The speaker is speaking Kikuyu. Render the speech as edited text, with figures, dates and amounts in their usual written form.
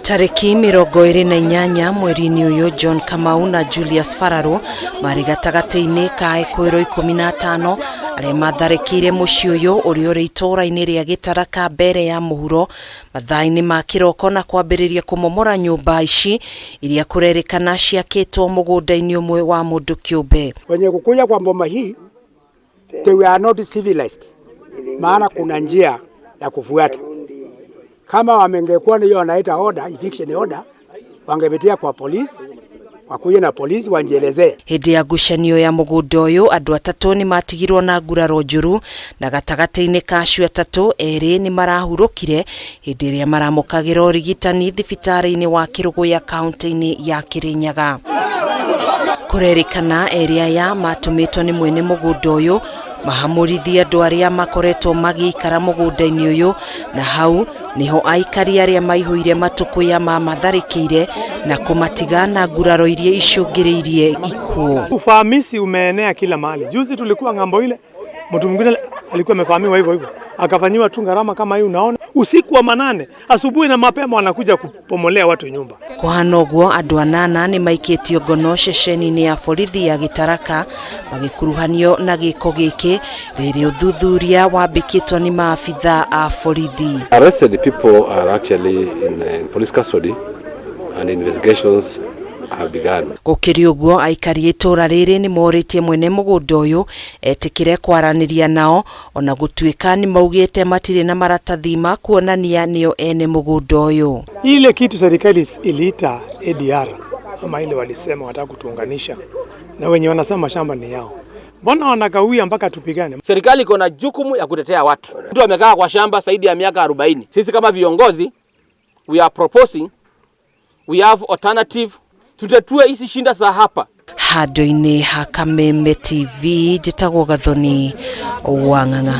Tarĩki 28 mweri-inĩ ũyũ, John Kamau na Julius Fararo marĩ gatagatĩ-inĩ ka ekũĩrwo 15 arĩa matharĩkĩire mũciĩ ũyũ ũrĩa ũrĩ itũũra-inĩ rĩa Gĩtaraka mbere ya mũhuro mathaa-inĩ ma kĩroko na kwambĩrĩria kũmomora nyũmba ici iria kũrerĩkana ciakĩtwo mũgũnda-inĩ ũmwe wa mũndũ kĩũmbe. Wenye kukuja kwa mboma hii, they were not civilized, maana kuna njia ya kufuata. Kama wamengekuwa hiyo wanaita order, eviction order, wangepitia kwa polisi, wakuja na polisi wanjielezee. Hĩndĩ ya ngucanio ya mũgũnda ũyũ, andũ atatũ nĩ matigirwo na nguraro njũru, na gatagatĩ-inĩ ka acio atatũ, erĩ nĩ marahurũkire hĩndĩ ĩrĩa maramũkagĩra ũrigitani thibitarĩ-inĩ wa Kĩrũgũya, kaunti-inĩ ya Kĩrĩnyaga. Kũrerĩkana erĩ aya matũmĩtwo nĩ mwene mũgũnda ũyũ mahamũrithie andũ arĩa makoretwo magĩikara mũgũnda-inĩ ũyũ, na hau niho aikari arĩa maihũire matũkũya mamatharĩkĩire na kũmatiga na nguraro iria icũngĩrĩirie ikuũ. Uvamizi umeenea kila mahali. Juzi tulikuwa ng'ambo ile, mtu mwingine alikuwa amevamiwa hivyo hivyo, akafanyiwa tu gharama kama hii. Unaona, usiku wa manane, asubuhi na mapema wanakuja kupomolea watu nyumba. Kũhana ũguo, andũ anana nĩ maikĩtio ngono ceceni-inĩ ya borithi ya Gĩtaraka magĩkuruhanio na gĩko gĩkĩ, rĩrĩ ũthuthuria wambĩkĩtwo nĩ maabitha a borithi. Arrested people are actually in police custody and investigations have begun. Gũkĩrĩ ũguo, aikari a itũũra rĩrĩ nĩ morĩtie mwene mũgũnda ũyũ etĩkĩre kwaranĩria nao, ona gũtuĩka nĩ maugĩte matirĩ na maratathi ma kuonania nĩo ene mũgũnda ũyũ. Ile kitu serikali iliita ADR ama ile walisema wataka kutuunganisha na wenye wanasema shamba ni yao, mbona wanakawia mpaka tupigane? Serikali iko na jukumu ya kutetea watu. Mtu amekaa kwa shamba zaidi ya miaka 40. Sisi kama viongozi, we are proposing we have alternative, tutatue hizi shinda za hapa. Handũ-inĩ ha Kameme TV, njĩtagwo Gathoni Wang'ang'a.